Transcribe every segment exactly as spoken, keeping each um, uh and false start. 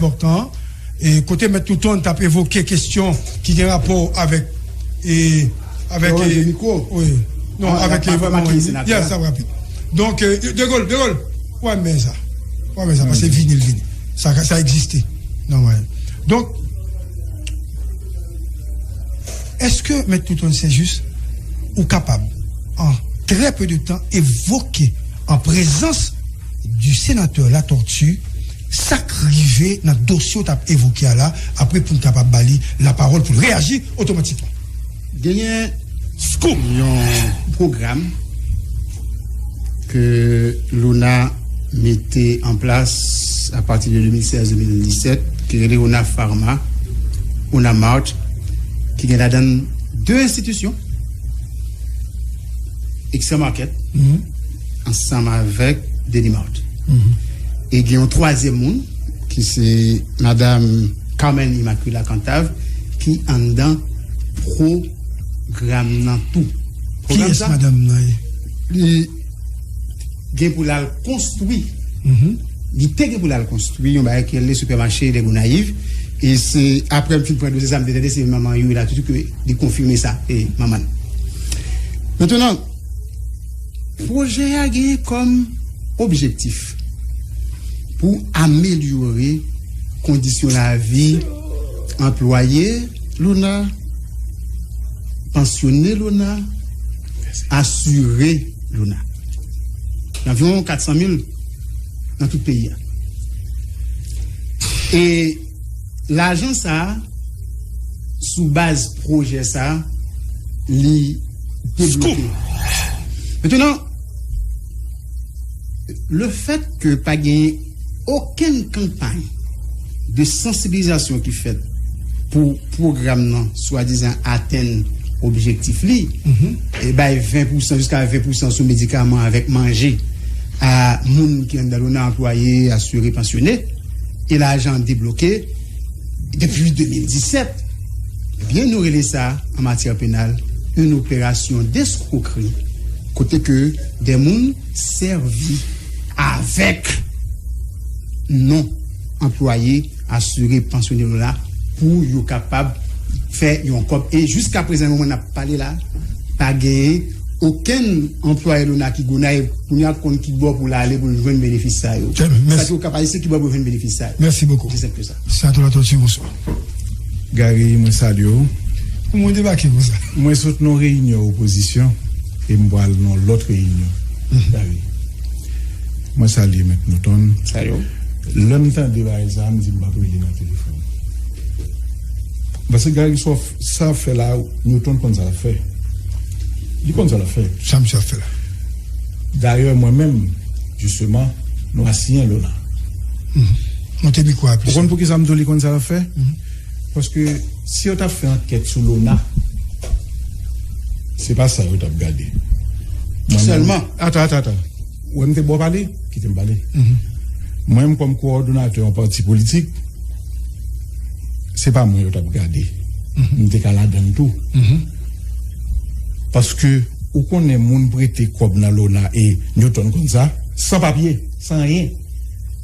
enpòtan, e kote Mèt Newton t ap evoke kesyon ki gen rapò avèk, e, avèk, Yo, e, mikwo. Wi. Non, avèk, e, sa w rapid. Donk, e, De Gaulle, De Gaulle, w a men sa. W a men sa, paske vini, l vini. Sa, sa egziste. Nòmal. Donk, èske Mèt Newton Saint-Just, ou kapab, an trè pe de tan, evoke an prezans du sénateur Latortue, sa k rive nan dosye w t ap evoke a la, apre pou n kapab ba li lapawòl pou l reyaji otomatikman. Genyen yon pwogram ke Lona mete an plas apati de de mil sèz de mil disèt, ki rele Ona Pharma, Ona Mart, ki gen ladan de enstitisyon, Extra Market, ansanm avèk Daily Mart. E gen yon twazyèm moun, ki se Madanm Carmen Immaculée Cantave, ki anndan pwogram nan tou. Pwogram Kiyès sa, madanm nan ye? Li gen pou l al konstwi. Li te gen pou l al konstwi yon bagay ki rele Supermarché de Gonayiv. E se apre m fin pran dosye sa, m te tande se manman Youri Latortue ke li konfime sa, e manman l. Mentnan, pwojè a gen kòm objektif pou amelyore kondisyon lavi anplwaye Lona, pansyone Lona, asire Lona. Anviwon kat san mil nan tout peyi a. E lajan sa a, sou baz pwojè sa a, li debloke. Mentnan, le fèt ke pa gen okenn kanpay de sansibilizasyon ki fèt pou pwogram nan swadizan atenn objektif li, e bay ven pousan jiska ven pousan sou medikaman avèk manje a moun ki anndan Lona, anplwaye, asire, pansyone, e lajan debloke depi de mil disèt. Ebyen, nou rele sa, an matyè penal, une opération d'escroquerie, kote ke de moun sèvi avèk non anplwaye, asire, pansyone Lona pou yo kapab fè yon kòb. E jiska prezan, moman n ap pale la, pa genyen okenn anplwaye Lona ki Gonayiv kounye a konn ki bò pou l ale pou l jwenn benefis sa yo. Sa ki yo kapab, se ki bò pou l jwenn benefis sa yo. Mèsi bokou. Se senp ke sa. Senatè Latortue, bonswa. Gary, mwen salye w. Mwen debake konsa. Mwen sot nan yon reyinyon opozisyon e m pral nan lòt reyinyon. Gary. Mwen salye Mèt Newton. Salye w. Lè m tande bagay sa, m di m p ap rele nan telefòn. Paske Gary, sa w ap fè la, Newton konn sa l ap fè. Li konn sa l ap fè. Sa misye ap fè la? Dayè, mwen menm, jisteman, nou asiyen Lona. Monte mikwo a plis. Ou konn poukisa m di w li konn sa l ap fè? Paske si yo t ap fè ankèt sou Lona, se pa sa yo t ap gade. Sèlman. Ata, ata, ata. Ou wè m te ba w pale? Kite m pale. Mwen menm, kòm kowòdonatè yon pati politik, se pa mwen yo t ap gade. M te ka ladan l tou. Paske ou konnen moun prete kòb nan Lona e Newton konn sa, san papye, san anyen.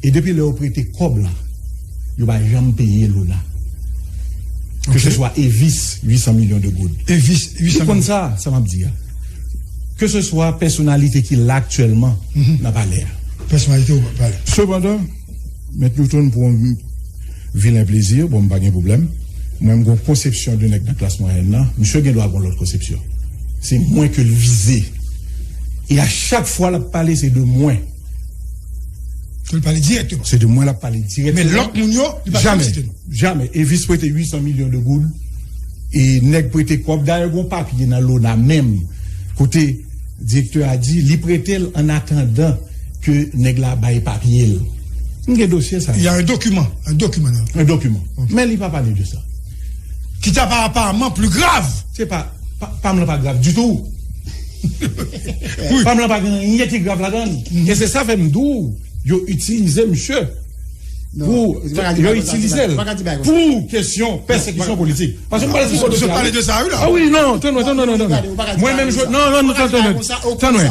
E depi lè yo prete kòb la, yo pa janm peye Lona. Ke se swa Evis, uit san milyon de goud. Evis, uit san milyon. Li konn sa, sa m ap di a. Ke se swa pèsonalite ki la aktyèlman nan palè a. Pèsonalite ou palè. Sepandan, Mèt Newton, pou yon vilen plezi, bon, m pa gen pwoblèm. Mwen, m gon konsepsyon de nèg nan klas mwayèn nan. Misye gen dwa gon lòt konsepsyon. Se mwen ke l vize. E a chak fwa l ap pale, se de mwen. Ke l pale dirèkteman. Se de mwen l ap pale dirèkteman. Men lòt moun yo, li pa janm site non. Jamè. Evis prete uit san milyon de goud. E nèg prete kòb. Dayè, gon papye nan Lona menm. Kote direktè a di, li prete l an atandan ke nèg la bay papye l. M gen dosye sa. Il y a un document, un document, non? Un document. Ok. Men li pa pale de sa. Ki ta pa aparamman pli grav. Se pa, pa, pa m lan pa grav ditou. Wi. Pa m lan pa gen anyen ki grav ladan l. E se sa fè m di w, yo itilize misye. Pou, yo itilize l pou kesyon pèsekisyon politik. Paske m pale sou dosye a. Pale de sa, wi, la. A wi, non, tann mwen, tann mwen, non, non, non. Mwen menm, non, non, non, tann mwen. Tann mwen.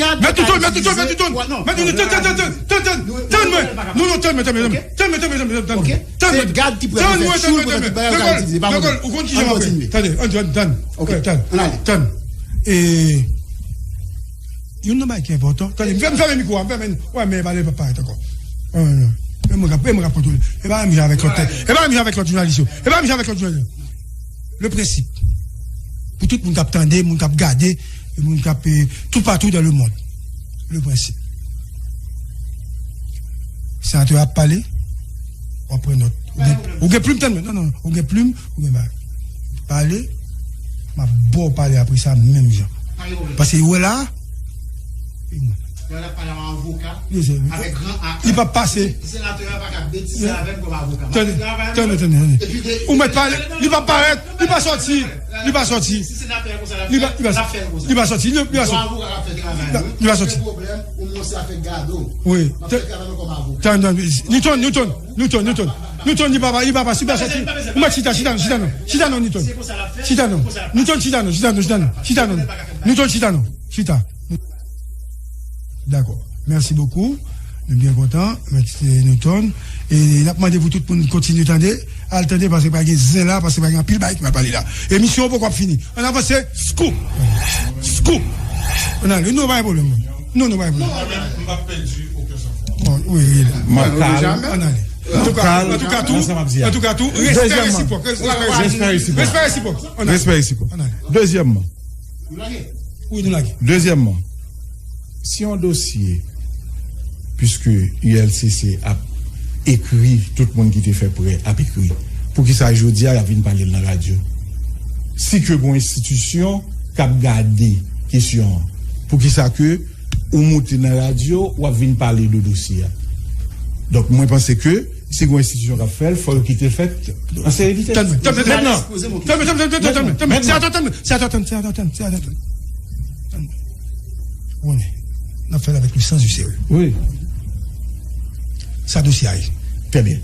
gad ki ka itilize. Mèt Touton, mèt Touton, mèt Touton. Mèt Touton, tann, tann, tann, tann, tann, tann mwen. Non, non, tann mwen, tann mwen, tann mwen, tann mwen, tann mwen, tann mwen, tann mwen. Se gad ki pou fè chou pou tann bagay yo ka itilize, pa pwoblèm. Ou konn kijan m ap fè. Tande, ann, ann, tann. Tann. Ann ale. Tann. E, youn nan bagay ki enpòtan. Tande, m fèmen mikwo a, m fèmen. Wè, men pale pa parèt ankò. E mwen k ap, e mwen k ap kontwole. E pa menm jan avèk lòt, e pa menm jan avèk lòt jounalis yo. E pa menm jan avèk lòt jounalis yo. Le prensip. Pou tout moun k ap tande, moun k ap gade, e moun k ap, eh, toupatou dans le monde. Le prensip. Senatè a ap pale, w ap pran nòt. Ou gen, ou gen plim, tann mwen. Non, non, ou gen plim, ou gen bagay. Pale, m ap ba w pale apre sa menm jan. Paske ou wè la, Lè l ap pale a yon avoka, avèk gran A. Li p ap pase. Senatè a pa ka betize avè m kòm avoka. Tande, tande, tande, tande. Ou mèt pale, li p ap parèt, li pa sòti, li pa sòti. Si senatè a konsa l ap fè, l ap fè l konsa. Li pa sòti, li pa sòti. Avoka k ap fè travay, wi. Li pa sòti. Gen pwoblèm, ou mwen se afè gado. Wi. M ap fè travay mwen kòm avoka. Tande, tande, Newton, Newton, Newton, Newton. Newton, li pa, li pa pase, li pa sòti. Ou mèt chita, chita, chita non, chita non, chita non, Newton. Chita non. Newton, chita non, chita non, chita non, chita non. Newton, chita non, chita. Dakò. Mèsi bokou. Nou byen kontan. Mèt Newton. E n ap mande pou tout moun kontinye tande. Al tande, paske pa gen zen la, paske pa gen anpil bagay ki pral pale la. Emisyon an poko ap fini. Ann avanse. Scoop. Scoop. Ann ale. Non, pa gen pwoblèm. Non, non, pa gen pwoblèm. Non, m p ap pèdi okenn san fwa. Bon, wi, wi. M ap kal. Ann ale. Antouka, antouka tou, antouka tou, respè resipwòk. Respè resipwòk. Respè resipwòk. Ann ale. Respè resipwòk. Ann ale. Dezyèmman, Wi, nou lage. Dezyèmman, si yon dosye, piske U L C C ap ekri, tout moun ki te fè prè ap ekri, poukisa jodi a y ap vin pale l nan radyo? Si ke gon enstitisyon k ap gade kesyon an, poukisa ke ou moute nan radyo, w ap vin pale de dosye a? Donk, mwen panse ke si gon enstitisyon k ap fè l, fò yo kite l fèt an serenite. Tann mwen, tann mwen, tann mwen. Mentnan, tann mwen, tann mwen, tann mwen, tann mwen, tann mwen. Mentnan. Se atann, se atann, se atann, se atann, se atann. Tann mwen. Ou konnen, n ap fè l avèk le sans du sérieux. Wi. Sa dosye a ye. Trè byen.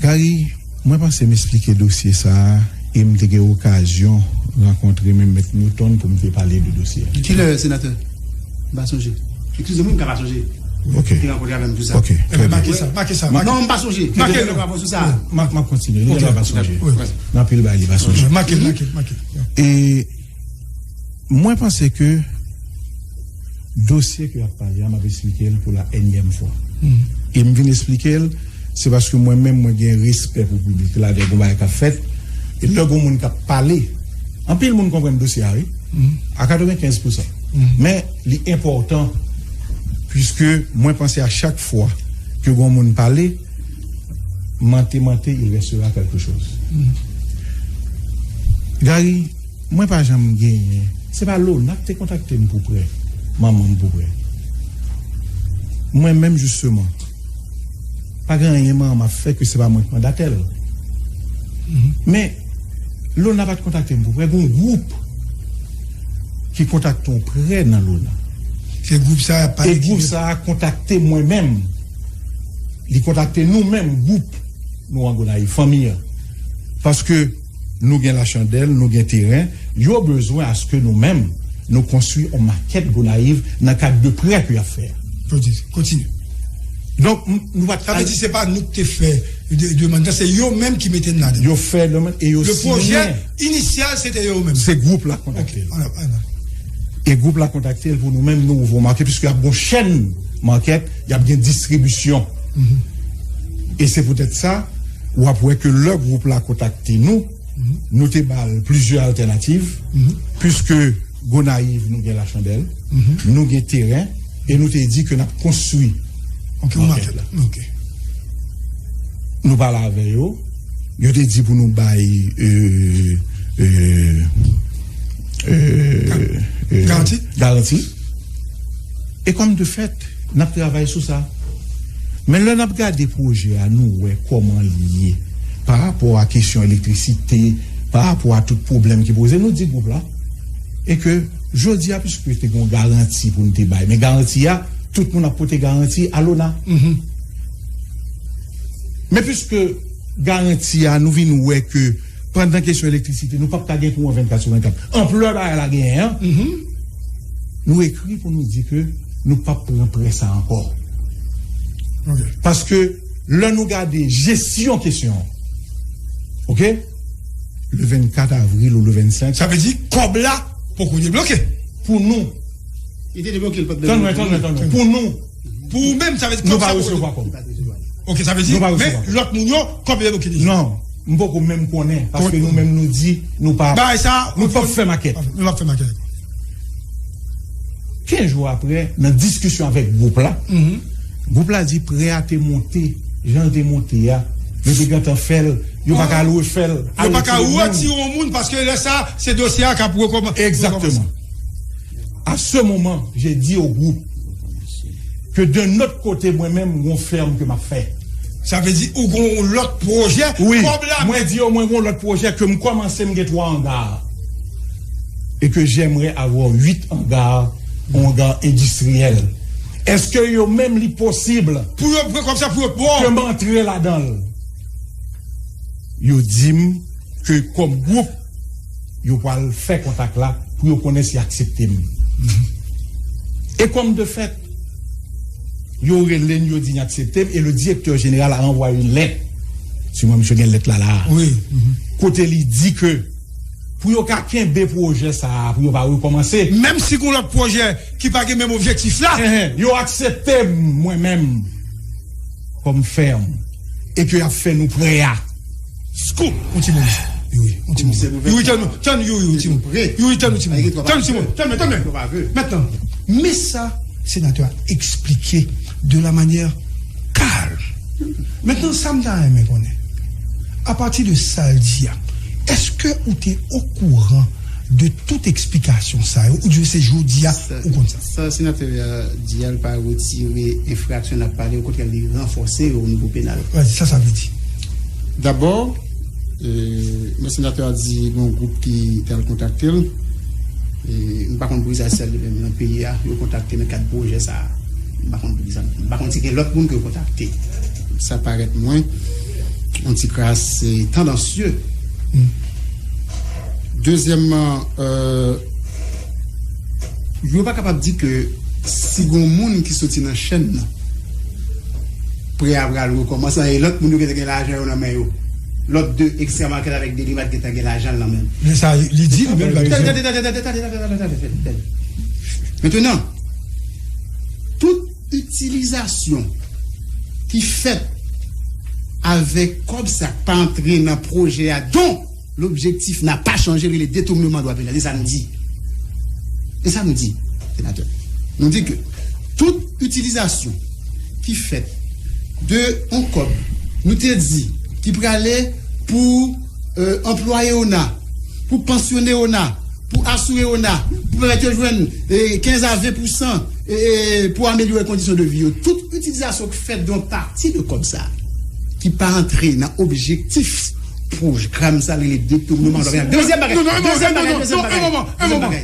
Gary, mwen panse m esplike dosye sa a e m te gen okazyon rankontre menm Mèt Newton pou m te pale de dosye a. Kilè, senatè? M pa sonje. Eskize m, m ka pa sonje. Ok. Te rankontre avè m pou sa. Ok, trè byen. Make sa, make sa. Non, m pa sonje. Make l. Mwen pa sonje. M ap kontinye. Li genlè pa sonje. Wi. Nan anpil bagay, li pa sonje. Make l, make l, make l. E mwen panse ke dosye ke y ap pale a, m ap esplike l pou la ènyèm fwa. E m vin esplike l, se paske mwen menm, mwen gen respè pou piblik la, lè gon bagay k ap fèt, e lè gon moun k ap pale, anpil moun konprann dosye a, wi, a katrevenkenz pousan. Men, li enpòtan, piske mwen panse a chak fwa ke gon moun pale, mante, mante, il restera quelque chose. Gary, mwen pa janm genyen. Se pa Lona k te kontakte m pou prè. Manman m pou prè. Mwen menm, jisteman, pa gen anyen manman m ap fè ke se pa mwen k mandatè l. Men, Lona pa t kontakte m pou prè. Gon gwoup ki kontakte yon prè nan Lona. Se gwoup sa a pale. E gwoup sa a kontakte mwen menm. Li kontakte nou menm, gwoup nou an Gonayiv, fanmi an. Paske nou gen lachandèl, nou gen teren, yo bezwen aske nou menm, nou konstwi yon makèt Gonayiv nan kad de prè ke y ap fè a. Kontinye, kontinye. Donk, m-, nou pa t... Sa vle di se pa nou ki te fè de-, demann nan, se yo menm ki mete n ladan. Yo fè demann e yo siyen. Le pwojè inisyal, se te yo menm. Se gwoup la k kontakte yo. Ok, alò, alò. E gwoup la kontakte l pou nou menm, nou ouvri yon makèt, piske y ap gon chèn makèt, y ap gen distribisyon. E se poutèt sa, w ap wè ke lè gwoup la kontakte nou, nou te ba l plizyè altènativ, piske Gonayiv, nou gen lachandèl, nou gen teren, e nou te di ke n ap konstwi makèt la. Nou pale avè yo, yo te di pou nou bay, euh, euh, euh, euh, garanti. E kòm de fèt, n ap travay sou sa. Men lè n ap gade pwojè a, nou wè kòman li ye pa rapò a kesyon elektrisite, pa rapò a tout pwoblèm ki poze, nou di gwoup la, e ke jodi a, piske te gen yon garanti pou n te bay, men garanti a, tout moun ap pote garanti a Lona. Men piske garanti a, nou vin wè ke pandan kesyon elektrisite, nou p ap ka gen kouran vennkat sou vennkat. Anplè bagay la genyen an, nou ekri pou nou di ke nou p ap pran prè sa ankò. Paske lè nou gade jesyon kesyon an, oke, le vennkat avril ou le vennsenk, sa vle di kòb la poko debloke pou nou. Li te debloke, li pa t debloke. Tann mwen, tann mwen, tann mwen. Pou nou, pou ou menm, sa vle di nou pa resevwa kòb. Ok, sa vle di, men lòt moun yo, kòb yo debloke deja. Non, m poko menm konnen, paske nou menm nou di nou pa, bagay sa, nou p ap fè makèt. Nou p ap fè makèt. Kenz jou apre, nan diskisyon avèk gwoup la, gwoup la di prè a te monte, jan l te monte a, yo te gentan fè l, yo pa ka refè l. Yo pa ka retire yon moun, paske lè sa, se dosye a k ap rekòmanse. Exactement. À ce moment, j'ai dit au groupe que d'un autre côté, mwen menm, gon fèm ke m ap fè. Sa vle di ou gon lòt pwojè? Wi, kòb la, mwen di yo mwen gon lòt pwojè ke m kòmanse, m gen twa anga. Et que j'aimerais avoir huit hangars, yon anga endistriyèl. Èske yo menm li posib pou yo pran kòb sa pou yo ba w, ke m antre ladan l? Yo di m ke kòm gwoup, yo pral fè kontak la pou yo konnen si y aksepte m. E kòm de fèt, yo rele n, yo di n aksepte m, e le directeur général a envoyé une lettre. Siman misye gen lèt la la. Wi. Kote li di ke pou yo ka kenbe pwojè sa a, pou yo pa rekòmanse. Menm si gon lòt pwojè ki pa gen menm objektif la. Enhen, yo aksepte m, mwen menm, kòm fèm, e ke y ap fè nou prè a. Scoop! On timoun. Youri, on timoun. Youri, tann nou, tann Youri, on timoun. Youri, tann nou, timoun. Tann nou, timoun. Tann mwen, tann mwen. Mentnan, men sa, senatè a eksplike de la manière calme. Mentnan, sa m ta renmen konnen, apati de sa l di a, èske ou te okouran de tout eksplikasyon sa yo, oubyen se jodi a ou konn sa? Sa senatè a di a, l pa retire enfraksyon n ap pale, okontrè, li ranfòse yo o nivo penal. Sa, sa vle di? Dabò, e, men senatè a di gon gwoup ki t al kontakte l. E, m pa konn poukisa sèl li menm nan peyi a, yo kontakte nan kad pwojè sa a. M pa konn poukisa. M pa konn si gen lòt moun ke yo kontakte. Sa parèt mwen yon ti kras, e, tandansye. Dezyèmman, e, yo pa kapab di ke si gon moun ki soti nan chèn nan, prè a pral rekòmanse, e lòt moun yo gentan gen lajan yo nan men yo. Lòt de Extrême Market avèk Delimat gentan gen lajan nan men. Men sa, li di li menm, bagay sa. Tande, tande, tande, tande, tande, tande, tande, tande. Mentnan, tout itilizasyon ki fèt avèk kòb sa k pa antre nan pwojè a, dont l'objectif n'a pas changé, rele detournement dwa penal. E sa nou di. E sa nou di, senatè. Nou di ke tout itilizasyon ki fèt de yon kòb, nou te di, ki prale pou, e, anplwaye ona, pou pansyone ona, pou asire ona, pou pèmèt yo jwenn, e, kenz a ven pousan, e, e, pou amelyore kondisyon de vi yo. Tout itilizasyon ki fèt de yon pati de kòb sa, ki pa antre nan objektif pwogram sa, rele detournement dwa penal. Dezyèm bagay, dezyèm bagay, dezyèm bagay, dezyèm bagay.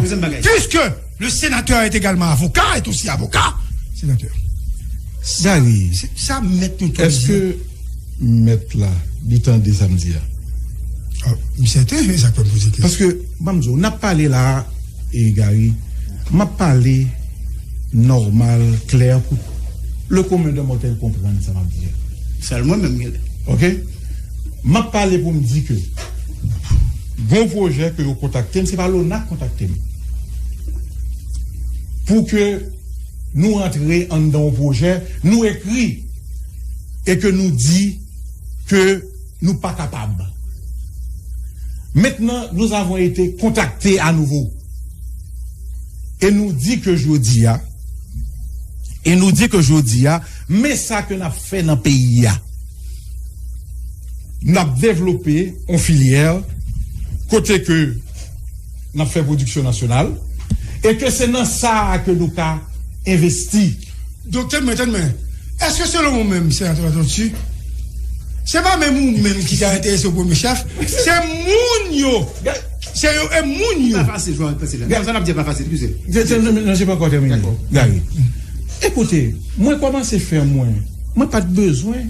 Dezyèm bagay. Puisque le sénateur est également avocat, est aussi avocat, sénateur. Gary, sa mèt nou tou. Èske mèt la, li tande sa m di a? Ah, m sèten, e sa k fè m poze kesyon. Paske, ban m di w, n ap pale la, e Gary, m ap pale nòmal, klè, pou le commun des mortels konprann sa m ap di a. Sèl mwen menm genlè. Oke? M ap pale pou m di ke gon pwojè ke yo kontakte m, se pa lona k kontakte m. Pou ke nou rantre anndan yon pwojè, nou ekri e ke nou di ke nou pa kapab. Maintenant, nous avons été contactés à nouveau. E nou di ke jodi a, e nou di ke jodi a, men sa ke n ap fè nan peyi a. N ap devlope yon filyè kote ke n ap fè pwodiksyon nasyonal, e ke se nan sa a ke nou ka envesti. Donk, tann mwen, tann mwen. Èske selon ou menm, senatè Latortue, se pa menm ou menm ki ta enterese o premye chèf, se moun yo, se yo, e moun yo. Pa fasil, Joël, fasil. Sa n ap di a pa fasil, eskize. Je, je, je, je n'ai pas encore terminé. D'accord. Gary. Ekoute, mwen kòmanse fè mwen, mwen pa t bezwen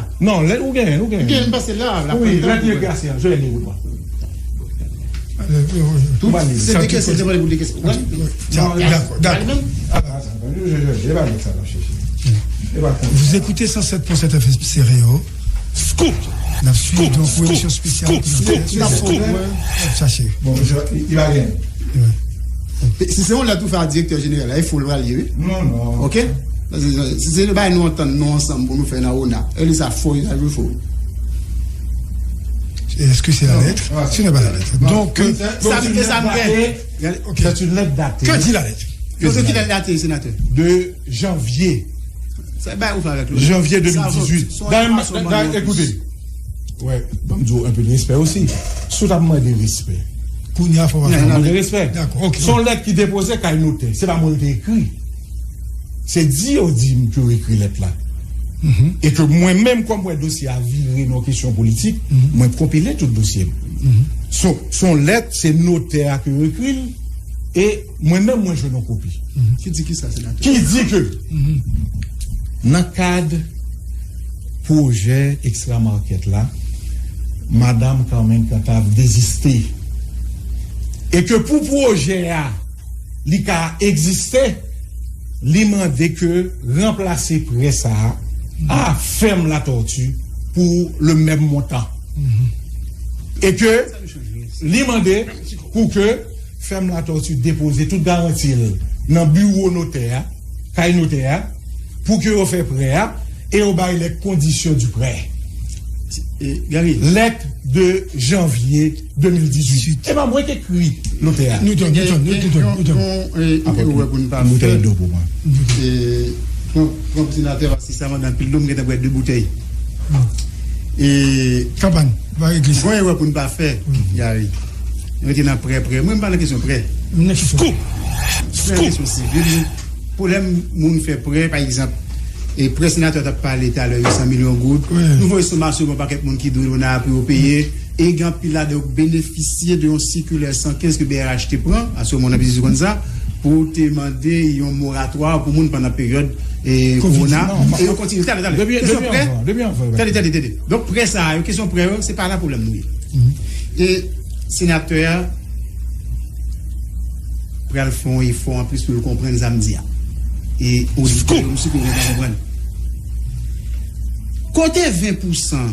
Non, lè, ou genyen, ou genyen. Gen, m pase la, la. Wi, lè li ekri a, se an, je li, wi. Tout, se de kesyon, se pou de kesyon. Dakò, dakò. Vous écoutez cent sept point sept F M Stereo. Scoop! N ap suiv donk yon emisyon espesyal ki nan Scoop! Chache. Bon, li va genyen. Si se yon lèt ou fè a direktè jeneral la, e fo l pral ye, wi. Non, non. Ok? Si se bay nou antann nou ansanm pou nou fè nan ona, e li sa fo, li sa jwe fo. Est-ce que c'est la lettre? Ce n'est pas la lettre. Donc, euh, c'est une lettre datée. C'est une lettre datée. Que dit la lettre? Que dit la lettre, sénateur? De janvier. Sa bay ou fè avèk lè. Janvier deux mille dix-huit. Dayè, dayè, ekoute. Wè, ban m di w un peu de respect aussi. Si w t ap mande respè. Kounye a fò w ap mande respè. Dakò, ok. Se yon lèt ki depoze kay notè. Se pa mwen ki te ekri. Se di yo di m ke yo ekri lèt la. E ke mwen menm, kòm m wè dosye a vire nan kesyon politik, mwen konpile tout dosye m. Se, se yon lèt, se notè a ke yo ekri l, e mwen menm, mwen jwenn yon kopi. Ki di ki sa, senatè? Ki di ke, nan kad pwojè Extra Market la, Madanm Carmen Cantave deziste. E ke pou pwojè a, li ka egziste, li mande ke ranplase prè sa a a Fèm Latòti pou le menm montan. E ke li mande pou ke Fèm Latòti depoze tout garanti l nan biwo notè a, kay notè a, pou ke yo fè prè a, e yo bay les conditions du prêt. Lettre de janvier deux mille dix-huit. E pa mwen ki ekri notè a. Nou tann, nou tann, nou tann, nou tann, nou tann. Gen yon erè pou n pa fè. Bouteille d'eau pou mwen. Pran, pran senatè a, paske sa mande anpil dlo, m gentan bwè de boutèy. Kanpay, va regle sa. Gen yon erè pou n pa fè, Gary. Nou rete nan prè, prè. Mwen, m pa nan kesyon prè. Scoop! Mwen nan kesyon sivil. Pwoblèm moun fè prè, pa egzanp, e prè senatè t ap pale talè, uit san milyon goud. Nou voye somasyon pou yon pakèt moun ki dwe lona pou yo peye. E gen anpil ladan yo k benefisye de yon sikilè san kenz ke B R H te pran, aswè moun nan biznis konn sa, pou te mande yon moratwa pou moun pandan peryòd e kowona. E yo kontinye. Talè, talè. Kesyon prè. Tande, tande, tande. Donk, prè sa yo, kesyon prè yo, se pa la pwoblèm nou ye. E senatè a pral fè yon efò anplis pou l konprann sa m di a. E oditè yo, m sipoze ta konprann. Kote ven pousan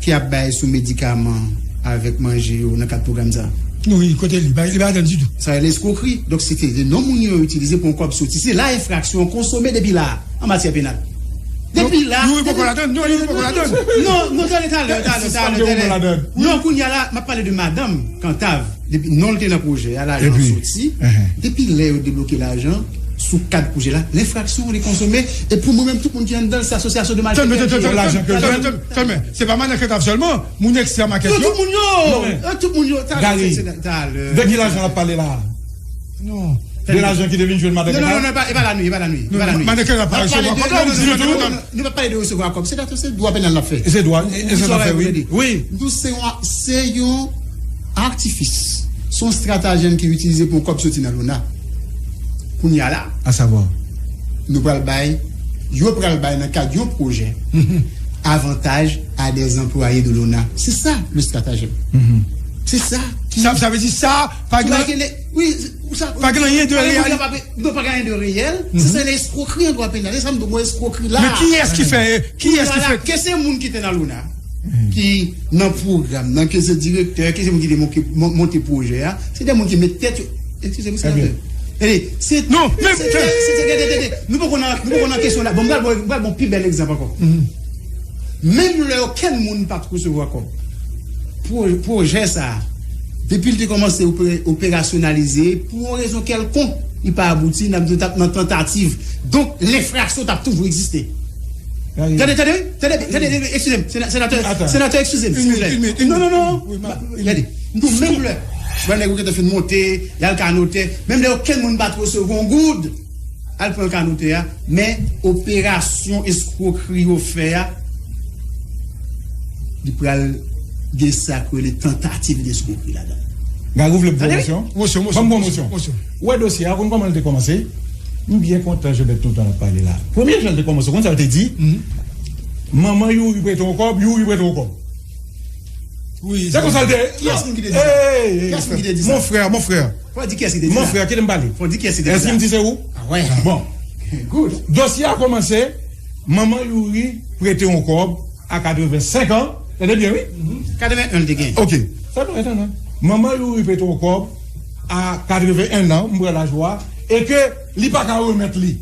ki ap bay sou medikaman avèk manje yo nan kad pwogram sa a? Wi, kote li? Li pa ladan ditou. Sa rele eskwokri. Donk, se te non moun yo itilize pou yon kòb soti. Se la enfraksyon an konsome depi la a, an matyè penal. Depi la. Non, li poko ladann. Non, li poko ladann. Non, non, talè, talè, talè, talè. Non, kounye a la, m ap pale de madanm Cantave. Depi non l te nan pwojè a, lajan an soti. Depi lè yo debloke lajan sou kad pwojè la, lenfraksyon li konsome. E pou mwen menm, tout moun ki anndan l, se asosyasyon de malfektè. Tann, tann, tann, tann, se pa madan Cantave sèlman. Moun Extra Market yo. Tout moun yo. Tout moun yo. Gary, de ki lajan l ap pale la a? Non. De lajan ki te vin jwenn madan Cantave? Non, non, non, e pa la nou ye, e pa la nou ye. Madan Cantave pa resevwa kòb la, ou di nou tou. Nou pa pale de resevwa kòb. Se dwa, se dwa penal l ap fè. Se dwa, e se sa fè, wi. Wi. Nou se yon, se yon atifis. Se yon estratejèm ki itilize pou yon kòb soti nan lona. Kounye a la, A savwa. Nou pral bay, yo pral bay nan kad yon pwojè avantaj a des employés de l'ona. Se sa le stratagem. Se sa ki Sa, sa vle di sa, pa gen, Wi, ou sa, pa gen anyen de pa gen reyal. Pa gen anyen de reyèl. Se se leskrokri an dwa penal. Se sa m di w, eskrokri la. Men kiyès ki fè, kiyès ki fè? Ke se moun ki te nan l'ona, ki nan pwogram nan, ke se direktè, ke se moun ki te monte, mon- monte pwojè a, se de moun ki met tèt yo. Eskize m, senatè. Tande, se Non, men- se- se- se- tande, tande, tande. Nou poko nan, nou poko nan kesyon la. Bon, m pral bon, m pral bon pi bèl egzanp ankò. Menm lè okenn moun pa t resevwa kòb, pwo- pwojè sa a, depi l te kòmanse opere- operasyonalize, pou yon rezon kèlkonk, li pa abouti, n ap di nou t ap nan tantativ. Donk, lenfraksyon t ap toujou egziste. Tande, tande, tande, tande, eskize m, sena- senatè, Atan. Senatè, eskize m, Une silvouplè. minute, une minute, Non, non, une non. minute. Oui, ma- une Gade, minute. pou menm lè, menm lè ou te fin monte, y al ka notè, menm lè okenn moun pa t resevwa yon goud, al pran ka notè a, men operasyon eskrokri yo fè a, li pral gen sa k rele tantativ deskrokri ladan. Gary, ou vle Tande? Pwomosyon? Mosyon, Ban mosyon, m mosyon, pwomosyon. mosyon. Ou wè dosye a, ou konn kòman l te kòmanse? M byen kontan Jobèt Toutan ap pale la. Premye jan l te kòmanse, ou konn sa l te di? Manman Youri prete yon kòb, Youri prete yon kòb. Wi, Se konsa l te. Kiyès moun ki te di sa? Hey, hey, Kiyès moun ki te di sa? Mon frè, mon frè. Fò di kiyès ki te di Mon sa. Frè, kite m pale. Fò di kiyès ki te di sa. Èske m di se ou? Ah wè. Bon. Good. Dosye a kòmanse, manman Youri prete yon kòb a katrevensenk an. Tande byen, wi. Katreven en l te gen. Ok. Sa nou etan non. Manman Youri prete yon kòb a katreven en an, m pran laj ou a, e ke li pa ka remèt li.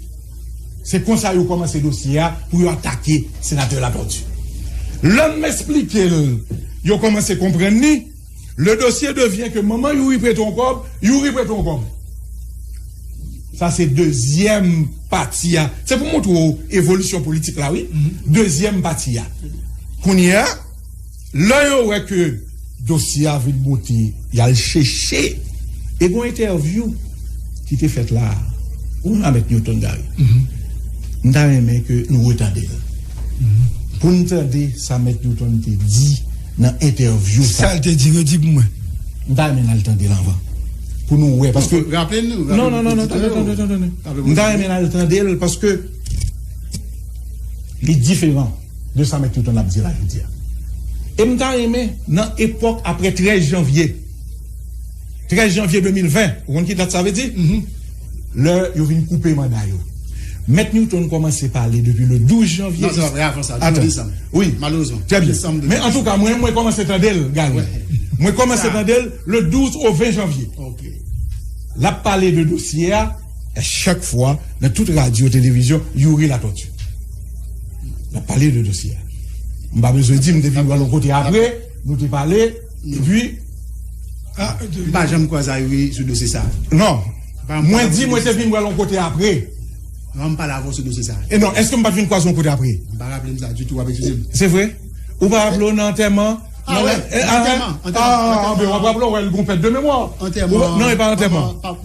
Se konsa yo kòmanse dosye a pou yo atake senatè Latortue. Lè m esplike l, yo kòmanse konprann li. Le dossier devient que manman Youri prete yon kòb, Youri prete yon kòb. Sa se dezyèm pati a. Se pou montre w evolisyon politik la, wi. Dezyèm pati a. Kounye a, lè yo wè ke dosye a vin monte, y al chèche. E gon entèvyou ki te fèt la. Ou la, Mèt Newton Gary. M ta renmen ke nou retande l. Pou n tande sa Mèt Newton te di nan entèvyou sa. Sa l te di, redi pou mwen. M ta renmen n al tande l anvan. Pou nou wè, paske Raple nou. Non, non, non, non, tande, tande, tande, tande. M ta renmen n al tande l paske li diferan de sa Mèt Newton ap di la jodi a. E m ta renmen, nan epòk apre trèz janvye, trèz janvye de mil ven, ou konn ki dat sa vle di? Lè yo vin koupe manda yo. Mèt Newton kòmanse pale depi le douz janvye. Non, se pa vre, avan sa. Atan. Desanm. Wi. Malerezman. Trè byen. Desanm de- Men antouka, mwen, mwen kòmanse tande l, Gary. Mwen kòmanse tande l le douz au ven janvye. Ok. L ap pale de dosye a, e chak fwa, nan tout radyo, televizyon, Youri Latortue. L ap pale de dosye a. M pa bezwen di, m te vin wè l yon kote apre, nou te pale, epi Ah, M pa janm kwaze a Youri sou dosye sa. Non. Pa- Mwen pa- di, mwen te vin wè l yon kote apre. Non, m pale avè w sou dosye sa. E non, èske m pa t vin kwaze yon kote apre? M pa raple m sa ditou, w ap eskize m. Se vre? Ou pa raple w nan antèman? Ah, wè, antèman, antèman, Ah, antèman. Ben, w ap raple w wè l gon pèt de memwa. Antèman. Non, e pa antèman. Pa- pa-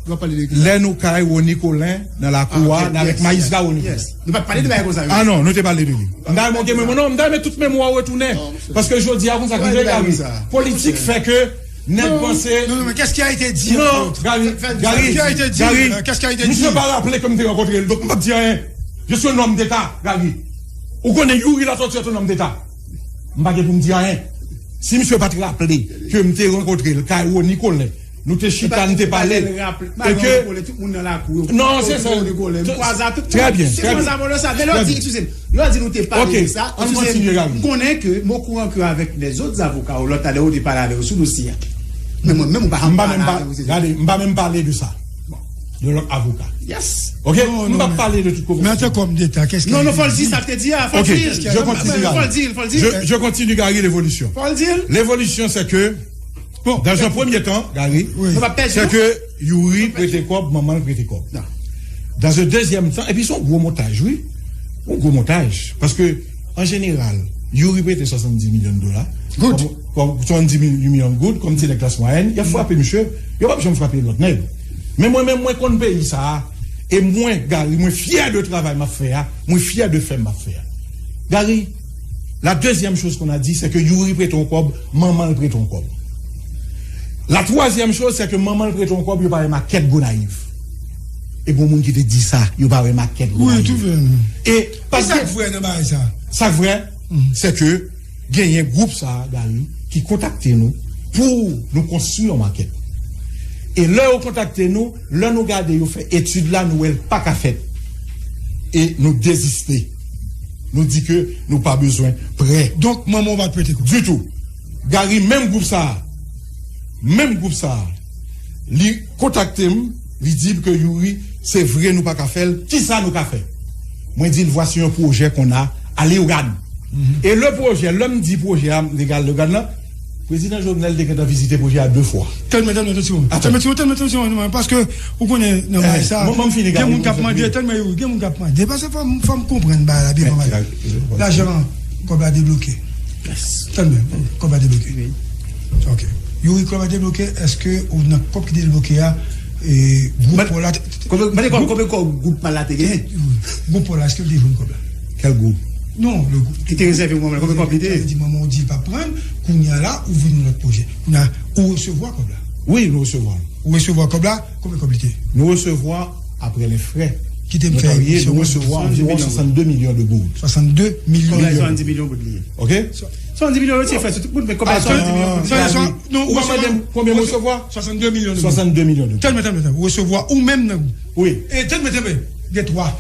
w ap pale de ki? Lè nou kay Rony Colin nan lakou a, Ah, ok, nan avèk yes, majistra yes, Rony Colin. Yes. Nou pa t pale de bagay konsa. Ah non, nou te pale de li. M ta renmen ke memwa, non, m ta renmen tout memwa retounen. Paske jodi a konsa ki vle Gary. Politik fè ke nèg panse. Non, non, mais qu'est-ce qui a été dit Non, encore? Gary, Fè- Gary, qu'est-ce qui a été dit? Gary, Euh, qu'est-ce qui a été dit? Misye pa raple ke m te rankontre l, donk m p ap di anyen. Je suis un homme d'État, Gary. Ou konnen Youri Latortue est un homme d'État. M pa gen pou m di anyen. Si misye pa t raple ke m te rankontre l kay Rony Colin, nou te chita, nou te pale. E ke Tout moun nan lakou yo. Non, se sa. Rony Colin. M kwaze a tout. Trè byen, Se trè konsa byen. volè sa. Men lè w di, eskize m, lè w di nou te pale Ok, de sa, ann kontinye, Gary. M konnen ke m okoran ke avèk lèzòt avoka yo lòt talè yo te pale avè yo sou dosye a. Men mwen menm, m pa M pa menm pale pa, avè yo. gade, m pa menm pale de sa. De lòt avoka. Yes. Ok? Non, M non, pa men- pale de tout Men an te kòm deta, kès ki Non, non, fò l di sa l te di a. Fò l Ok, di l. je continue, Fò l Gary. di l, fò l di l. Je, je continue, Gary, l'évolution. Fò l di l. L'évolution, c'est que, Bon, dans un premier temps, Gary, Nou pa pèdi, c'est non? Que Youri prete kòb, manman l prete kòb. Non. Dans un deuxième temps, epi se yon gwo montaj, wi. Yon gwo montaj. Paske, an jeneral, Youri prete swasanndis milyon dola. Goud. Kòm, kòm swasanndis milyon goud, kòm ti nèg klas mwayèn, y ap frape misye, yo p ap janm frape lòt nèg. Men mwen menm, mwen konn peyi sa a, e mwen, Gary, mwen fyè de travay m ap fè a, mwen fyè de fè m ap fè a. Gary, la deuxième chose qu'on a dit, c'est que Youri prete yon kòb, manman l prete yon kòb. La troisième chose, c'est que manman l prete yon kòb, yo pa wè makèt Gonayiv. E gen moun ki te di sa, yo pa wè makèt Wi, tou vre. E pa Ki sa k vre nan bagay sa? Sa k vre, se ke genyen gwoup sa a, Gary, ki kontakte nou pou nou konstwi yon makèt. E lè yo kontakte nou, lè nou gade yo fè etid la, nou wè l pa ka fèt. E nou deziste. Nou di ke nou pa bezwen prè. Donk, manman w pa t prete kòb? Ditou. Gary, menm gwoup sa a, menm gwoup sa a, li kontakte m, li di m ke Youri, se vre nou pa ka fè l, kisa nou ka fè? Mwen di l, voici un projet qu'on a à Léogâne. E le projet, lè m di pwojè a, m te gade Léogâne nan, prezidan Jovenel te gentan vizite pwojè a de fwa. Tann mwen, tann mwen, tann mwen, tann mwen, paske ou konnen nan bagay sa, gen moun k ap mande, tann mwen, Youri, gen moun k ap mande, paske fò m, fò m konprann bagay la byen, fò m ale. Lajan, kòb la debloke. Tann mwen, kòb la debloke. Ok. Youri, kòb la debloke, èske ou nan kòb ki debloke a, e, gwoup Paul la te Konbyen, konbyen kòb, konbyen kòb gwoup Paul la te genyen? Gwoup Paul la, èske l te jwenn kòb la? Kèl gwoup? Non, le gwoup. Ki te rezève pou manman, konbyen kòb li te? Sa vle di manman w di l p ap pran l, kounye a la, ou vin yon lòt pwojè. Kounye a, ou resevwa kòb la? Wi, nou resevwa l. Ou resevwa kòb la, konbyen kòb li te? Nou resevwa, après les frais notariés, nou resevwa anviwon swasann de milyon de goud. Swasann de milyon de goud. Swasann de milyon goud li ye. Ok? Swasann de milyon, yo ti fè sou tout moun, men kòb la swasann de milyon goud. Non, ou pa mande m konbyen m resevwa? Swasann de milyon de goud. Swasann de milyon de goud. Tann mwen, tann mwen, tann mwen. Ou resevwa ou menm nan Wi. E tann mwen, tann mwen. Gen twa.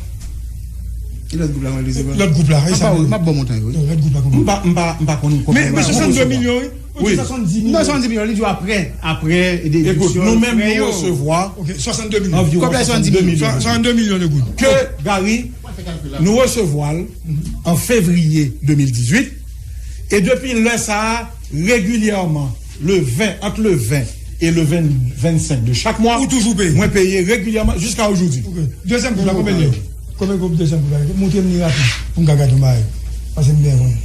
E lòt gwoup la, mwen resevwa. Lòt gwoup la, e sa menm. M ap ba w montan yo, wi. Lòt gwoup la, konbyen? M pa, m pa, m pa konn konbyen. Men, men swasann de milyon, wi. Ou di swasann di milyon. Non, swasann di milyon, li di w aprè, aprè deduksyon, frè yo. Ekout, nou menm, nou resevwa anviwon swasann de milyon. Kòb la swasann di milyon. Swasann de milyon de goud. Ke Gary, nou resevwa l an fevriye de mil dizuit. E depi lè sa a, regilyèman, le ven, ant le ven e le ven, vennsenk de chak mwa, ou toujou peye? Mwen peye regilyèman jiska ojoudi. Ok. Dezyèm gwoup la, konbyen l ye? Konbyen gwoup dezyèm gwoup la? Montre m li rapid pou m ka gade yon bagay. Paske m byen konnen.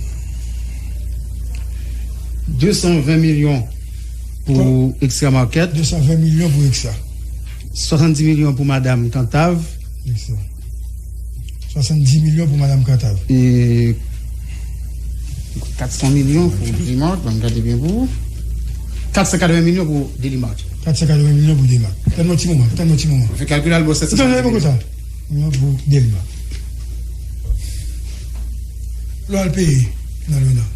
De san ven milyon pou Extra Market. De san ven milyon pou Extra. Swasanndis milyon pou Madam Kantav. Extra. Swasanndis milyon pou Madam Kantav. E kat san milyon pou Delimart, ban m gade byen pou ou. Kat san katreven milyon pou Delimart. Kat san katreven milyon pou Delimart. Tann yon ti moman, tann yon ti moman. Fè kalkil al bò sèt san milyon pou Delimart. Lè w al peye nan Lona.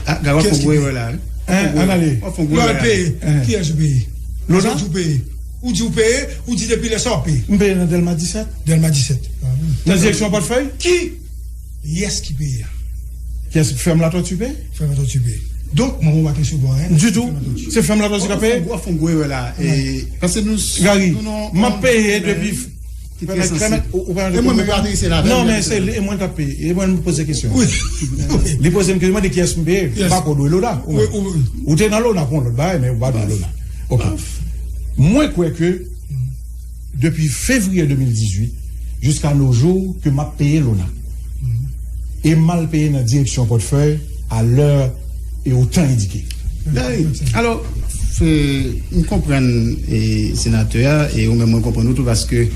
Ah, gade w ap fè gwo erè la, wi. Hein, ann ale. W ap fè gwo erè la. Lè w al peye, kiyès ou peye? Lona? Ou peye. Ou di ou peye, ou di depi lè sa w ap peye. M peye nan Dèlma disèt. Dèlma disèt. Nan direksyon pòtfèy? Ki yès ki peye a? Kiyès? Fèm Latòti peye? Fèm Latòti peye. Donk, manman w pa t resevwa anyen. Ditou. Se fèm Latòti k ap peye? W ap fè yon gwo erè la. E, paske nou, Gary, m ap peye depi Pèmèt, pèmèt, ou, ou pèmèt. E mwen menm yo atrese la. Non, men se li, e mwen k ap peye. E mwen m poze kesyon. Wi. Li poze m kesyon, mwen di kiyès m peye. M pa ko dwe Lona. Ou te nan Lona pou yon lòt bagay, men ou pa dwe Lona. Ok. Mwen kwè ke depi fevriye de mil dizuit jiska nos jours ke m ap peye Lona. E m al peye nan direksyon pòtfèy a lè e o tan endike. Alò, m konprann senatè a, e ou menm mwen konprann ou tou, paske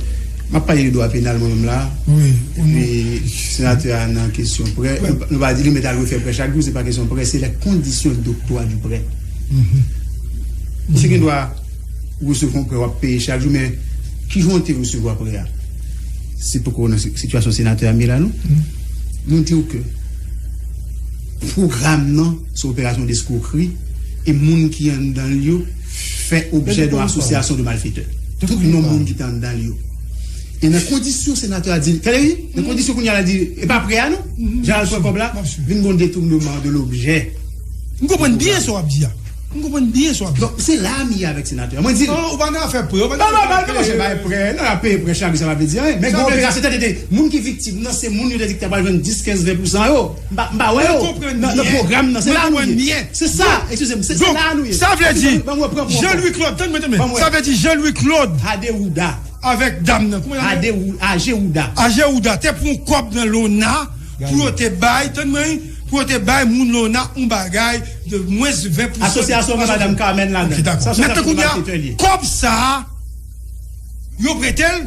m ap pale de dwa penal mwen menm la. Epi senatè a nan kesyon prè, nou pa di li mèt al refè prè chak jou, se pa kesyon prè, se les conditions d'octroi du prêt. Misye gen dwa ou resevwa yon prè, w ap peye chak jou, men kijan w te resevwa prè a? Se poko nan sitiyasyon senatè a m ye la, non. Nou di w ke pwogram nan se operasyon deskrokri, e moun ki anndan l yo fè objè de yon asosyasyon de malfetè. Tout non moun ki te anndan l yo. E nan kondisyon senatè a di, tande wi, nan kondisyon kounye a la di, e pa prè a non, jan al pran kòb la, vin gon detournement de l'objet. M konprann byen sa w ap di a. M konprann byen sa w ap di. Donk, se la m ye avèk senatè a. Mwen di l. Non, ou pa nan afè prè, ou pa nan afè prè. Non, non, non, se pa prè. Non, y ap peye prè chak jou, sa pa vle di anyen. Men gen operasyon, tande, tande, moun ki viktim nan, se moun yo te di ki ta pral jwenn dis, kenz, ven pousan yo. M pa, m pa wè yo. Nan, nan pwogram nan, se la nou ye. Se sa, eskize m, se, se la nou ye. Sa vle di, Jean Louis Claude, tann mwen, tann mwen. Sa vle di Jean Louis Claude. Adewuda. Avèk dam nan, kòman l ap rele? Adewou-, Ajewuda. Ajewuda te pran kòb nan Lona pou yo te bay, tann mwen, pou yo te bay moun Lona yon bagay de mwens ven pousan. Asosyasyon gen madanm Carmen ladan. Ok, dakò. Mèt tankou kounye a, kòb sa a, yo prete l,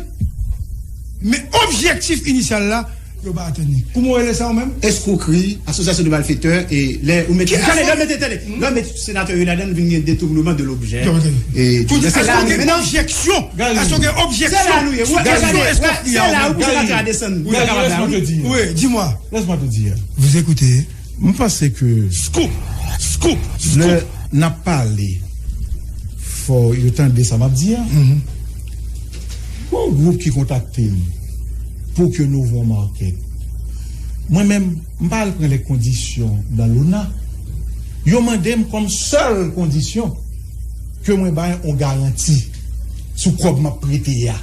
men objektif inisyal la, Yo pa atann li. Kouman w rele sa ou menm? Eskwokri, asosyasyon de malfetè, e lè ou mete, tande, lè w mete, tande, lè w mete senatè yo ladan l, vin gen detournement de l'objet. E se la nou menm. Objeksyon. Èske w gen objeksyon sou kesyon eskwokri a ou menm? Gary, laisse-moi te dire. Wi, dis-moi. Laisse-moi te dire. Vous écoutez. M panse ke scoop, scoop, lè n ap pale, fò yo tande sa m ap di a. Gon gwoup ki kontakte m pou ke nou ouvri yon market. Mwen menm, m pa al pran lè kondisyon nan Lona. Yo mande m kòm sèl kondisyon ke mwen bay yon garanti sou kòb m ap prete a.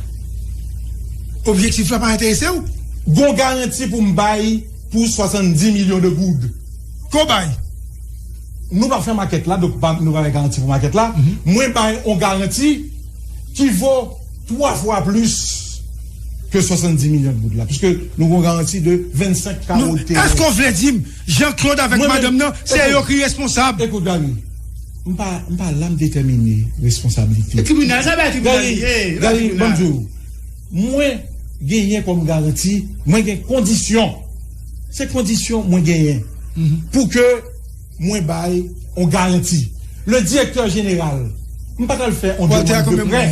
Objektif la pa enterese w? Gon garanti pou m bay pou swasanndis milyon de goud. Ke w bay? Nou pa fè makèt la, donk pa, nou pa bay garanti pou makèt la. Mwen bay yon garanti ki vo twa fwa plis ke swasanndis milyon goud la, piske nou gon garanti de vennsenk kawo teren. Èske w vle di m Jean Claude avèk madanm nan, se yo ki responsab? Ekout, Gary, m pa, m pa la m detèmine responsablite. E tribinal, sa bay tribinal. Gary, Gary, ban m di w, mwen genyen kòm garanti, mwen gen kondisyon. Se kondisyon mwen genyen pou ke mwen bay yon garanti. Le directeur général, m pa t al fè yon demann de prè.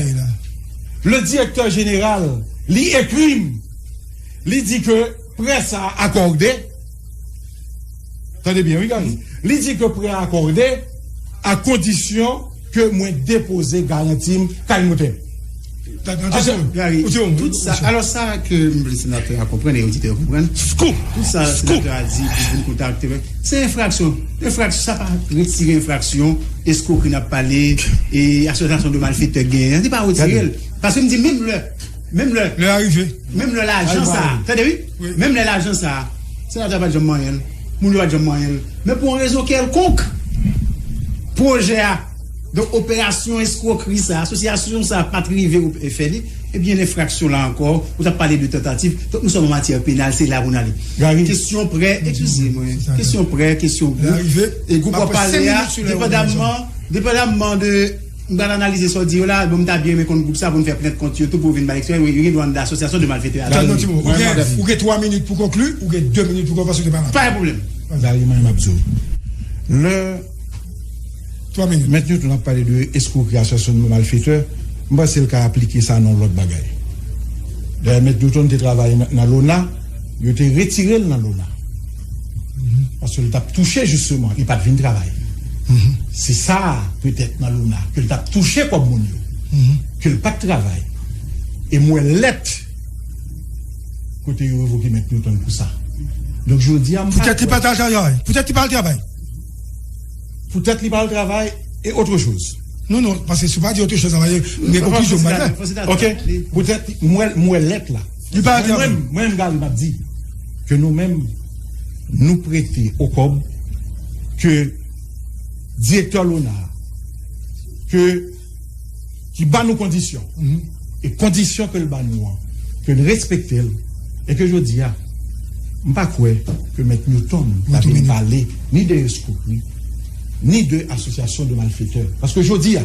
Le directeur général, li ekri m, li di ke prè sa a akòde. Tande byen, wi, Gary. Li di ke prè a akòde a kondisyon ke mwen depoze garanti m kay notè. Gary, tout sa, alò, sa ke m vle senatè a konprann e oditè yo konprann, tout sa senatè a di pou vin kontakte, se enfraksyon. Enfraksyon, sa pa retire enfraksyon, eskwokri n ap pale, e asosyasyon de malfetè genyen, se pa retire l. Paske m di, menm lè, menm lè, lè arive, menm lè lajan sa, tande wi, menm lè lajan sa, senatè a pa t janm manyen l, moun yo pa t janm manyen l. Men pou yon rezon kèlkonk, pwojè a, donk, operasyon eskwokri sa, asosyasyon sa pa t rive fè li, ebyen, enfraksyon la ankò, ou t ap pale de tantativ. Donk, nou sòm an matyè penal, se la pou n ale. Kesyon prè, eskize mwen, kesyon prè, kesyon gwoup, e gwoup w ap pale a, depandamman, depandamman de, m pral analize sa w di yo la, bon, m ta byen renmen konn gwoup sa pou n fè plent kont yo tou pou vin bay eksplike, yo gen dwa anndan asosyasyon de malfetè a. Tann yon ti mo, ou gen, ou gen twa minit pou konkli, ou gen de minit pou konkli, paske se pa la. Pa gen pwoblèm. Gary, mwen, m ap di w. Lè Mèt Newton ap pale de eskwokri, asosyasyon de malfetè, m panse l ka aplike sa nan yon lòt bagay. Dayè, Mèt Newton te travay nan, nan Lona, yo te retire l nan Lona. Paske l t ap touche, jisteman, li pa t vin travay. Se sa, petèt, nan Lona, ke l t ap touche kòb moun yo, ke l pa t travay. E m wè lèt kote yo revoke Mèt Newton pou sa. Donk, jodi a, m pa kwè. Poutèt li pa t al travay. Poutèt li pa al travay. Poutèt li pa al travay e autre chose. Non, non, paske si w pa di autre chose, sa va gen konkizyon m pral fè. Ok, poutèt, m wè, m wè lèt la. Li pa al travay. Mwen menm, mwen menm, Gary, m ap di ke nou menm, nou prete yon kòb ke direktè Lona, ke ki ba nou kondisyon. E kondisyon ke l ba nou an, ke n respekte l, e ke jodi a, m pa kwè ke Mèt Newton t ap vin pale ni de eskwokri, ni de asosyasyon de malfetè. Paske jodi a,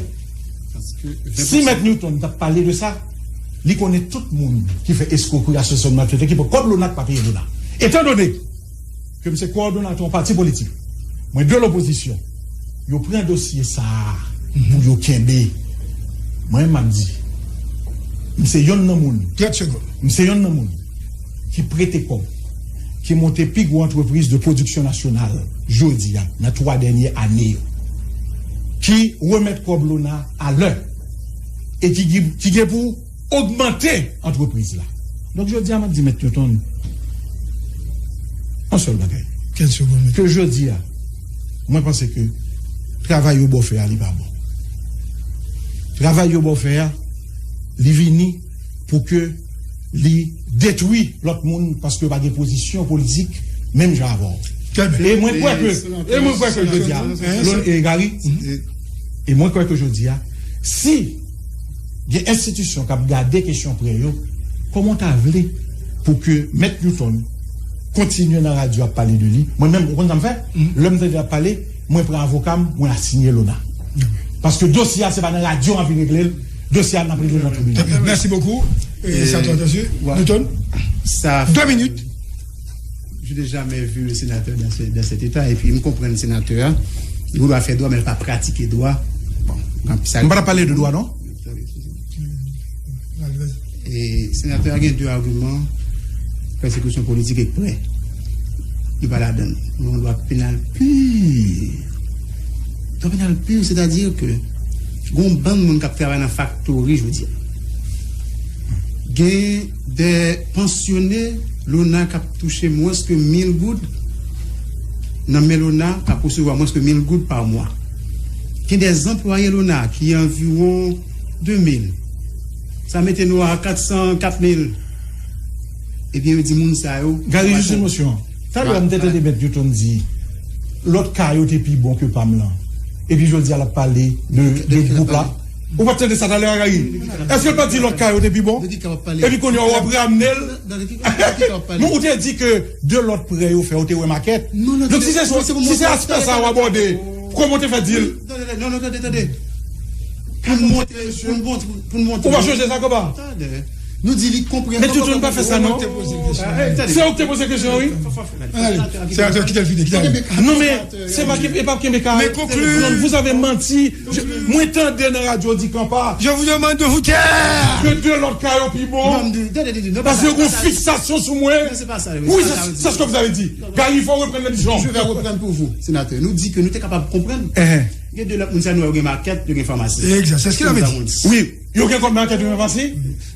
si Mèt Newton t ap pale de sa, li konnen tout moun ki fè eskwokri, asosyasyon de malfetè, ki pran kòb Lona, ki pa peye Lona. Etandone ke m se kowòdonatè yon pati politik, mwen de lopozisyon, yo pran dosye sa a pou yo kenbe. Mwen, m ap di, m se yonn nan moun, m se yonn nan moun ki prete kòb, ki monte pi gwo antrepriz de pwodiksyon nasyonal jodi a, nan twa dènye ane yo, ki remèt kòb Lona a lè, e ki, ki, ki gen pou ogmante antrepriz la. Donk, jodi a, m ap di Mèt Newton yon sèl bagay. Ke jodi a, mwen panse ke travay yo ba w fè a, li pa bon. Travay yo ba w fè a, li vini pou ke li detwi lòt moun paske yo pa gen pozisyon politik menm jan avè w. E mwen kwè ke, e mwen kwè ke jodi a, Gary, e mwen kwè ke jodi a, si gen enstitisyon k ap gade kesyon prè yo, kòman w ta vle pou ke Mèt Newton kontinye nan radyo ap pale de li? Mwen menm, ou konn sa m fè? Lè m tande l ap pale, mwen pran avoka m, mwen asiyen Lona. Paske dosye a, se pa nan radyo m ap vin regle l, dosye a, n ap regle l nan tribinal. Très bien. Merci beaucoup. Et ça, toi, t'as vu? Newton? Deux minutes. Je n'ai jamais vu un sénateur dans, ce- dans cet état. Epi, m konprann senatè a. Li gen dwa fè dwa, men l pa pratike dwa. Bon, sa M pa t ap pale de dwa, non? E senatè a gen de agiman, pèsekisyon politik ek prè. Li pa ladan l. Yon dwa penal pur. Dwa penal pur, sètadi ke gen yon bann moun k ap travay nan faktori jodi a. Gen de pansyone lona k ap touche mwens ke mil goud nan men lona, k ap resevwa mwens ke mil goud pa mwa. Gen de anplwaye lona ki anviwon de mil. Sa mete nou a kat san, kat mil. Ebyen, yo di moun sa yo. Gary, jis yon emosyon. Talè a m te tande Mèt Newton di, lòt ka yo te pi bon ke pa m lan. Epi jodi a l ap pale de, de gwoup la. Ou pa t tande sa talè a, Gary? Èske l pa t di lòt ka yo te pi bon? Epi kounye a w ap ramne l. Non, ou te di ke de lòt prè yo fè, ou te wè makèt. Donk, si se, si se aspè sa w abòde, kòman w te fè di l? Non, non, non, tande, tande. Pou n montre, pou n montre, pou n montre. Ou pa chonje sa, konpa? Tande. Nou di li konprann. Mèt Newton pa fè sa, non. Se ou ki te poze kesyon, wi. Senatè, kite l fini, kite l. Non, men, se pa ki, e pa kenbe ka. Men konkli. Non, vous avez menti. Je- Mwen tande nan radyo di konpa. Je vous demande de vous taire. Ke de lòt ka yo pi bon. Paske yo gon fiksasyon sou mwen. Wi, c'est c'est ce que vous avez dit. Gary, il faut reprendre l'émission. Je vais reprendre pour vous, sénateur. Nou di ke nou te kapab konprann. Gen de lòt moun sa nou wè yo gen makèt, yo gen famasi. Exact. C'est ce qu'il avait dit. Wi, yo gen kòb makèt, yo gen famasi.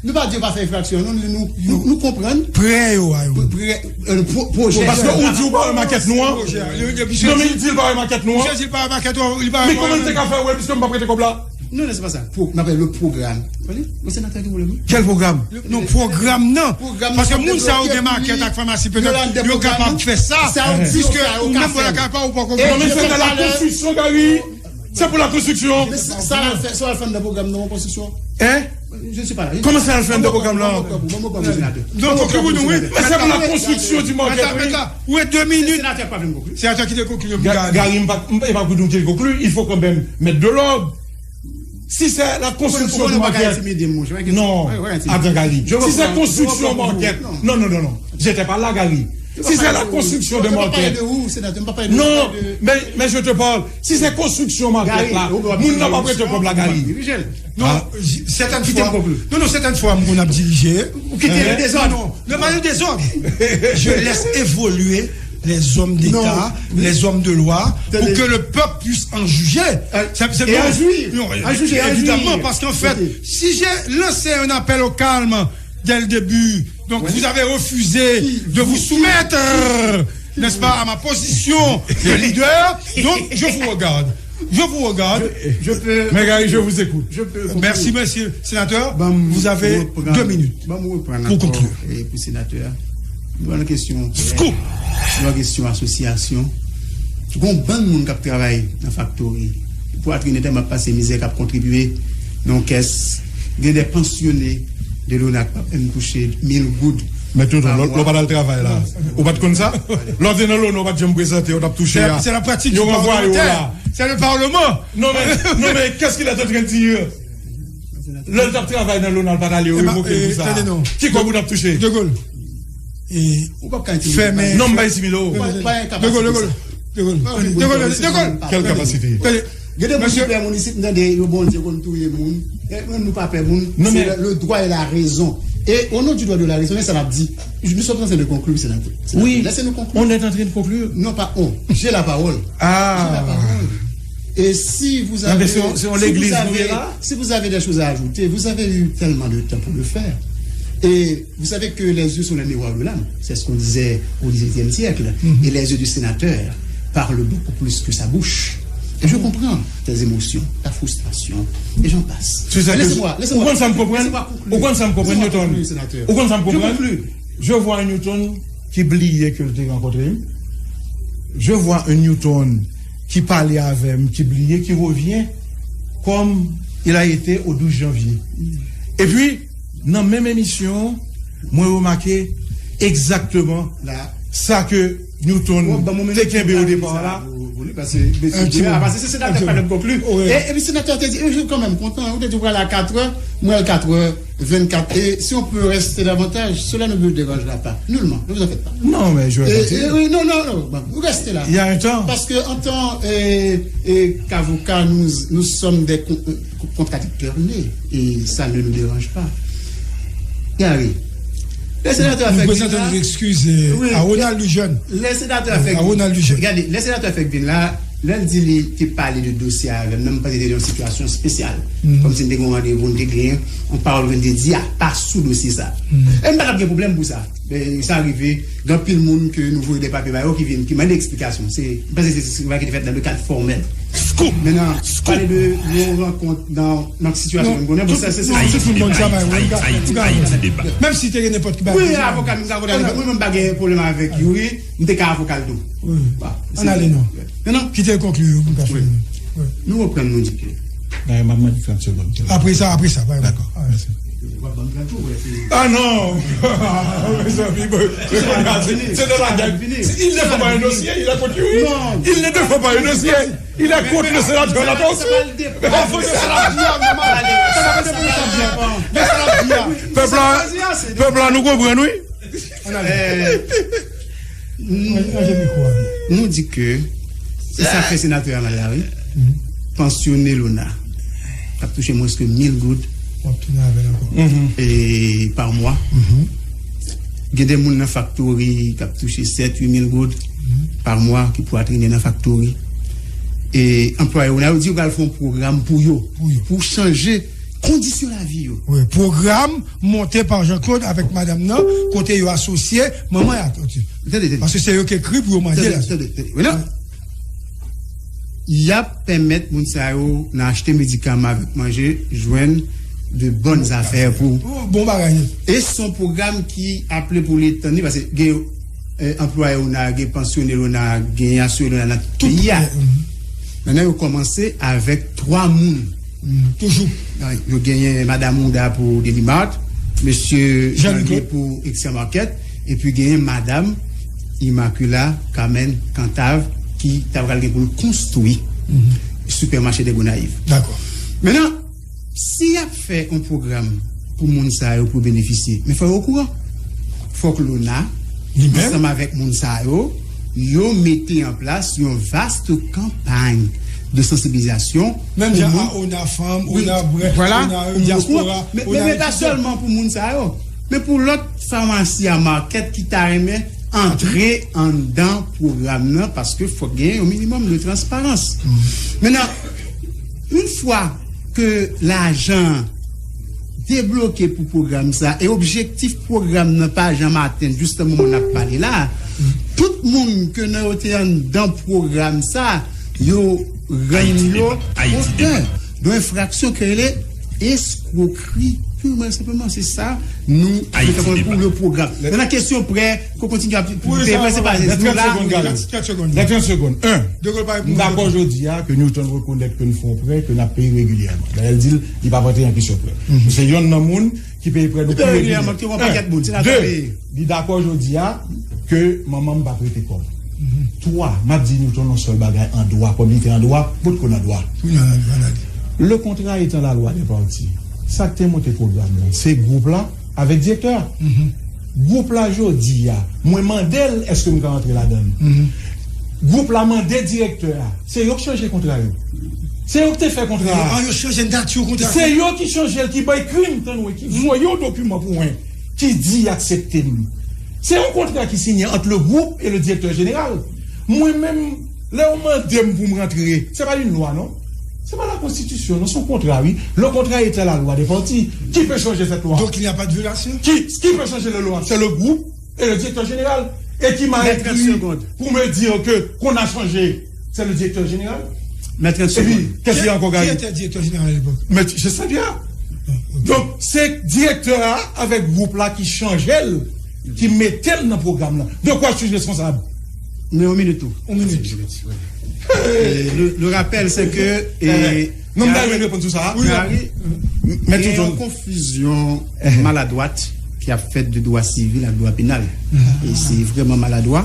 Nou pa di yo pa fè enfraksyon, non, nou, nou, nou, nou konprann. Prè yo, a yo. Prè, euh, pro- pwojè. Paske ou di ou pa wè makèt nou an. Non, men li di l pa wè makèt nou an. Misye di l pa wè makèt, li pa wè. Men kòman l te ka fè wè, piske m pa prete kòb la? Non, non, se pa sa. Pro- n ap pale de pwogram. Tande? Yon senatè gen pwoblèm, wi. Kèl pwogram? Non, pwogram nan. Paske moun sa yo gen makèt ak famasi, petèt, yo kapab fè sa. Piske ou menm, vwala, kapab ou poko. Non, men se nan la konstriksyon, Gary. Se pou la konstriksyon. Sa l al fè, sa l al fè nan pwogram nan, konstriksyon. Hein? Je ne suis pas là. Kòman sa l al fè nan pwogram nan? Donk, konkli pou nou, wi. Men se pou la konstriksyon di makèt, wi. Ou e de minit. Senatè pa vin konkli. Senatè ki te konkli, Gary, m pa, m pa, e pa pou nou ki konkli. Il faut quand même mettre de l'ordre. Si c'est la construction de market, non, attends, Gary. Si c'est construction market, non, non, non, non. J'étais pas là, Gary. Si c'est la construction de market, non, mais, mais je te parle. Si c'est construction market la, moun nan pa prete kòb la, Gary. Non, certaines fois. Non, non, certaines fois, m konn ap dirije. Ou kite le dezòd. Non, non, le maillot désordre. Je laisse évoluer les hommes d'État, les hommes de loi, pour que le peuple puisse en juger. C'est- c'est- Et en jouir. Non, en juger, en évidemment, jouir. Parce qu'en fait, si j'ai lancé un appel au calme dès le début, donc vous avez refusé de vous soumettre, n'est-ce pas, à ma position de leader. Donc, je vous regarde. Je vous regarde. Je, je peux. Mais Gary, je vous écoute. Je peux conclure. Merci, monsieur le sénateur. Vous avez deux minutes pour conclure. Ban m reprann ankò, e, pou senatè a. Nou pran kesyon. Scoop! Nou pran kesyon asosyasyon. Gon bann moun k ap travay nan faktori. Pou atri nèt, m ap pase mizè, k ap kontribye nan yon kès. Gen de pansyone de lona k ap touche mil goud. Men tonton, lè w pa t al travay la, ou pa t konn sa? Lè w te nan lona, ou pa t janm prezante, ou t ap touche a. C'est la pratique du parlementaire. C'est le Parlement. Non, mais, non, mais qu'est-ce qu'il est en train de dire? Lè l t ap travay nan lona, l pa t ale, yo revoke l pou sa. Ki kòb ou t ap touche? De Gaulle. Ou p ap ka entimide. Fèmen. Non, m pa entimide w. De Gaulle, De Gaulle. De Gaulle. De Gaulle, De Gaulle. Quelle capacité? Gen de moun ki pè moun isit, m tande yo, Bondye konn touye moun. E nou, nou pa pè moun. Se le, le droit et la raison. Et au nom du droit et de la raison, men sa n ap di. Nous sommes en train de conclure, sénateur. Sénateur, laissez-nous conclure. Oui, on est en train de conclure. Non, pas on. J'ai la parole. Ah. J'ai la parole. Et si vous avez, si vous avez, si vous avez des choses à ajouter, vous avez eu tellement de temps pour le faire. Et vous savez que les yeux sont les miroirs de l'âme. C'est ce qu'on disait au dix-huitième siècle. Mhm. Et les yeux du sénateur parlent beaucoup plus que sa bouche. Et je comprends tes émotions, ta frustration, et j'en passe. Laissez-moi, laissez-moi, laissez-moi conclure. Ou konn sa m konprann, Newton? Ou konn sa m konprann? Je vois un Newton ki bliye ke l te rankontre m. Je vois un Newton ki pale avè m, ki bliye, qui revient comme il a été au douze janvier. Epi, nan menm emisyon, mwen remake egzakteman sa ke Newton te kenbe o depa la. Paske, mesye, pase se senatè pa menm konkli. E, epi senatè te di, je suis quand même content. Ou te di, voilà, quatre heures, moi, quatre heures vingt-quatre. Et si on peut rester davantage, cela ne me dérangera pas. Nullement, ne vous en faites pas. Non, mais je vais partir. Oui, non, non, non, bon, vous restez là. Il y a un temps. Parce que en tant euh, euh, qu'avocat, nous, nous sommes des con- euh, contradicteurs nés. Et ça ne nous dérange pas. Gary, lè senatè a fè vin la. Nous présentons nos excuses euh, à Ronald Lejeune. Lè senatè a fè vin la. Gade, lè senatè a fè vin la, lè l di li te pale de dosye a avè m nan, m panse te yon sitiyasyon espesyal. Kòmsi n te gen yon randevou, n te gen yon pawòl ke n te di a, pa sou dosye sa. E m pa t ap gen pwoblèm pou sa. Men sa rive, gen anpil moun ke nou voye de papye ba yo ki vin, ki mande eksplikasyon. Se, m panse se, se travay ki te fèt dans le cadre formel. Scoop! Maintenant, parler de yon rankont dans nan sitiyasyon ke m konnen, bon, sa se, se, se, tout moun konn sa, men mwen ka, mwen ka, menm si te gen nenpòt ki bagay. Wi, avoka m ka konn ale, mwen menm pa gen pwoblèm avèk Youri, m te ka avoka l tou. Ann ale non. Kite l konkli, m ka fini. Nou reprann, nou di ke. Apre sa, apre sa. Dakò. Ah non. Mezanmi, se nan lagèt. Il ne faut pas un dossier, il a conclu. Il ne défend pas un dossier. Il est contre le sénateur Latortue. Défense de sénateur. Pèp la, pèp la, nou konprann, wi. Nou di ke se sa k fè senatè a mal la, wi. Pansyone Lona k ap touche mwens ke mil goud e pa mwa. Gen de moun nan faktori k ap touche sèt, uit mil goud pa mwa ki pral trennen nan faktori. E anplwaye yo, yo di yo pral fè yon pwogram pou yo, pou chanje kondisyon lavi yo. Wi, pwogram monte pa Jean Claude avèk madanm nan, kote yo asosye manman y ak. Paske se yo ki ekri pou yo mande la. Y ap pèmèt moun sa yo nan achte medikaman avèk manje jwenn de bòn zafè pou. Bon bagay. E se yon pwogram ki aple pou letan ni, paske gen anplwaye Lona, gen pansyone Lona, gen asire Lona nan tout peyi a. Nan yo kòmanse avèk twa moun. Toujou. Yo genyen madanm Ouda pou Delimart, mesye Janlie pou Exia Market, epi genyen madanm Immaculée Carmen Cantave ki ta pral gen pou l konstwi sipèmache de Gonayiv. Dakò. Mennan, si y ap fè yon pwogram pou moun sa yo pou benefisye, men fò yo okouran. Fòk Lona, ansanm avèk moun sa yo, yo mete an plas yon vaste kanpay de sansibilizasyon. Menm jan a Ona Fanm, Ona Brèf, Ona Dyaspora. Men pa sèlman pou moun sa yo, men pou lòt famasi a makèt ki ta renmen antre anndan pwogram nan, paske fòk gen yon minimòm de transparans. Mennan, yon fwa ke lajan debloke pou pwogram sa, e objektif pwogram nan pa janm atenn, jisteman moun ap pale la, tout moun ke nan yo te anndan pwogram sa, yo rann yo otè de enfraksyon ke rele eskwokri. Purman e senpleman, se sa nou mete pou le pwogram. Mennan kesyon prè, Pou kontinye ap peye prensipal nou la. Nan trant segonn, Gary. Nan trant segonn. En, m dakò jodi a ke Newton rekonèt ke n fè yon prè, ke n ap peye regilyèman. Dayè, l di l, li p ap antre nan kesyon prè. Nou se yonn nan moun ki peye prè nou pi regilyèman. De, li dakò jodi a ke manman m p ap rete kòb. Twa, m ap di Newton yon sèl bagay an dwa, kòm li te an dwa, potko nan dwa. Le contrat étant la loi des partis, sa k te monte pwogram nan, se gwoup la avèk direktè a. Gwoup la jodi a, mwen mande l èske m ka antre ladan l. Gwoup la mande direktè a. Se yo k chanje kontra yo. Se yo k te fè kontra a. Yo chanje nati kontra. Se yo ki chanje l, ki bay krim, tann wè, ki voye yon dokiman pou mwen, ki di y aksepte m. Se yon kontra ki sinye ant le gwoup e le direktè jeneral. Mwen menm, lè yo mande m pou m rantre, se pa yon lwa, non? Se pa la konstitisyon, non, se yon kontra, wi. Le contrat étant la loi des partis. Qui peut changer cette loi? Donc il n'y a pas de violation? Qui, qui peut changer la loi? C'est le groupe et le directeur général. Et qui m'a écrit pour me dire que, qu'on a changé? C'est le directeur général. Mèt trant segonn. Epi, kèsi ankò, Gary? Qui était directeur général à l'époque? Mèt, je sais bien. Donk, se direktè a avèk gwoup la ki chanje l, ki mete l nan pwogram nan. De quoi suis-je responsable? Men yon minit tou. Yon minit. Le, le rappel, c'est que, e, non, m ta renmen reponn sou sa. Gary, gen yon konfizyon maladwat ki ap fèt de dwa sivil ak dwa penal. E se vrèman maladwa.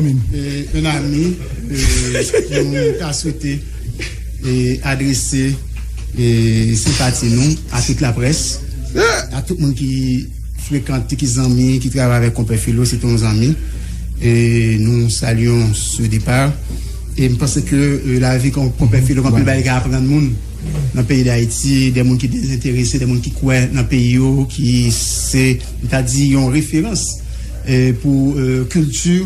kanmenm. Un ami, nou ta swete adrese senpati nou a tout laprès, a tout moun ki frekante, ki zanmi, ki travay avèk Konpè Filo, se te yon zanmi. E nou saluons ce départ. E m panse ke lavi Konpè Filo, gen anpil bagay ki ka aprann moun nan peyi Dayiti, de moun ki dezenterese, de moun ki kwè nan peyi yo, ki se, m ta di, yon referans pou kilti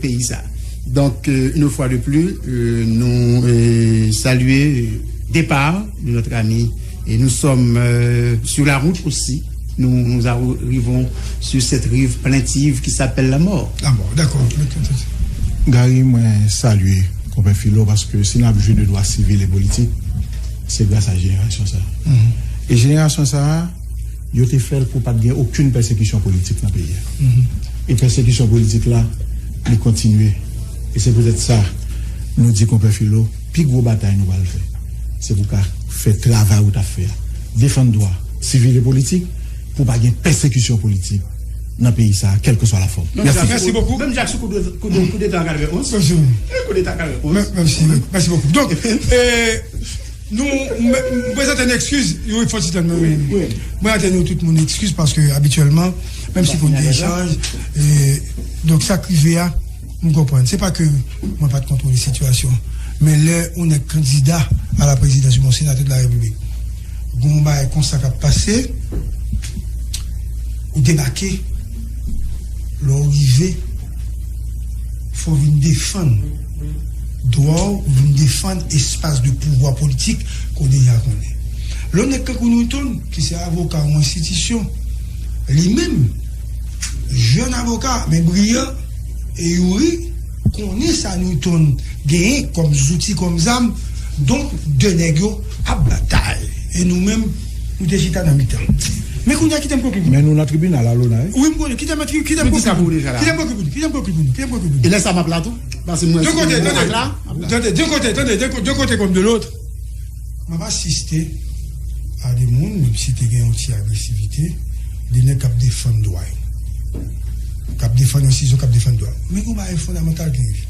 peyi sa. Donc, une fois de plus, nous saluons le départ de notre ami. Et nous sommes sur la route aussi. Nous, nous arrivons sur cette rive plaintive qui s'appelle la mort. La mort, d'accord. Gary, mwen salye Konpè Filo, paske si n ap jwi de dwa sivil e politik, se gras a jenerasyon sa. E jenerasyon sa, yo te fè l pou pa t gen okenn pèsekisyon politik nan peyi a. E pèsekisyon politik la, li kontinye. E se poutèt sa, nou di Konpè Filo, pi gwo batay nou pral fè, se pou ka fè travay ou t ap fè a. Defann dwa sivil e politik pou pa gen pèsekisyon politik nan peyi sa a, kèlkeswa lafòm. Mèsi. Mèsi bokou. Menm jan sou koudeta an katrevenonz. Koudeta an katrevenonz. Mèsi bokou. Donk, nou, mwen prezante n ekskiz, yon fò ti tan mwen. Mwen prezante nou tout moun ekskiz paske abityèlman, menm si konn gen echanj, donk sa k rive a, m konprann. Se pa ke mwen pa t kontwole sitiyasyon, men lè ou nèg kandida a la présidence, yon senatè de la République, gon bagay konsa k ap pase, ou debake, lè w rive, fò w vin defann dwa w, ou vin defann espas de pouvwa politik ke w deja konnen. Lè w nèk tankou Newton, ki se avoka yon enstitisyon, li menm, jèn avoka, men briyan, e Youri konnen sa Newton genyen kòm zouti, kòm zam, donk de nèg yo ap batay. E nou menm, nou te chita nan mitan. Men kounye a, kite m konkli pou nou. Men nou nan tribinal, alò, la, wi. Wi, m konnen. Kite m, kite m konkli pou nou. Kite m konkli pou nou. Kite m konkli pou nou. Kite m konkli pou nou. E lè sa m ap la tou? Pase mwen. De kote, tande, de kote, tande, de kote, de kote kòm de lòt. M ap asiste a de moun, menm si te gen yon ti agresivite, de nèg k ap defann dwa yo. K ap defann yon sitiyasyon, k ap defann dwa. Men gen yon bagay fondamantal ki rive.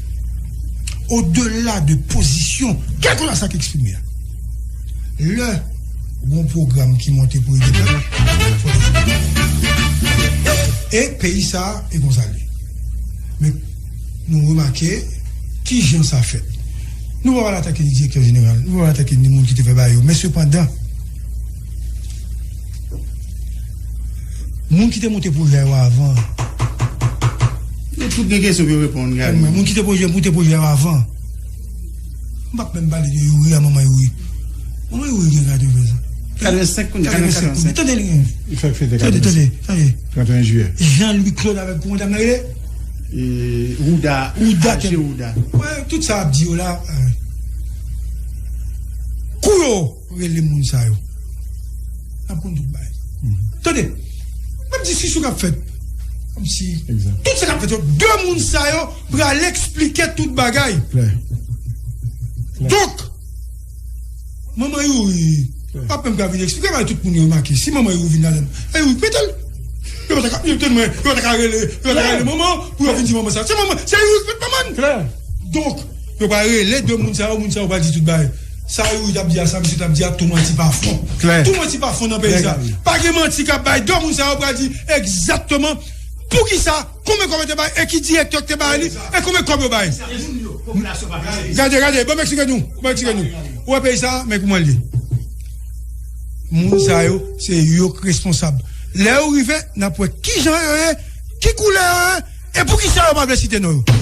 Odela de pozisyon, kèlkeswa sa k eksprime a. Lè yon pwogram ki monte pou ede pèp, fò l ede. E peyi sa a, e konsa l ye. Men nou remake ki jan sa fèt. Nou pa pral atake ni direktè jeneral, nou pa pral atake ni moun ki te fè bagay yo. Men sepandan, moun ki te monte pwojè yo avan, nou tout gen kesyon pou yo reponn, gade. Moun ki te pwojè, monte pwojè yo avan, m p ap menm pale de Youri a, manman Youri. Manman Youri gen katreven zan. Katrevensenk kounye a, katrevensenk kounye a. Tande li gen. Li fèk fete katrevensenk. Tande, tande, tande. Trannteyen jiyè. Jean Louis Claude avèk kòman dam nan rele? E, Wouda, Wouda, Alger Wouda. Wè, tout sa ap di yo la, eh, kou yo rele moun sa yo. N ap konn tout bagay. Tande, menm diskisyon k ap fèt. Kòmsi tout sa k ap fèt yo, de moun sa yo pral eksplike tout bagay. Klè. Donk, manman Youri p ap menm ka vin eksplike bay tout moun yo remake. Si manman Youri vin la menm, e Youri k mete l. Yo pa ta ka, yo tèlman, yo pa ta ka rele, yo pa ta ka rele manman pou yo vin di manman sa. Se manman, se Youri k mete manman. Klè. Donk, yo pral rele de moun sa yo, moun sa yo pral di tout bagay. Sa Youri t ap di a, sa misye t ap di a, tou manti pa fon. Klè. Tou manti pa fon nan peyi sa. Pa gen manti k ap bay, de moun sa yo pral di egzakteman poukisa, konbyen kòb yo te bay, e ki direktè ki te bay li, e konbyen kòb yo bay. Gade, gade, ban m eksplike nou, ban m eksplike nou. Ou wè peyi sa, men kòman l ye. Moun sa yo, se yo k responsab. Lè yo rive, n ap wè kijan yo ye, ki koulè yo ye, e poukisa yo pa vle site non yo.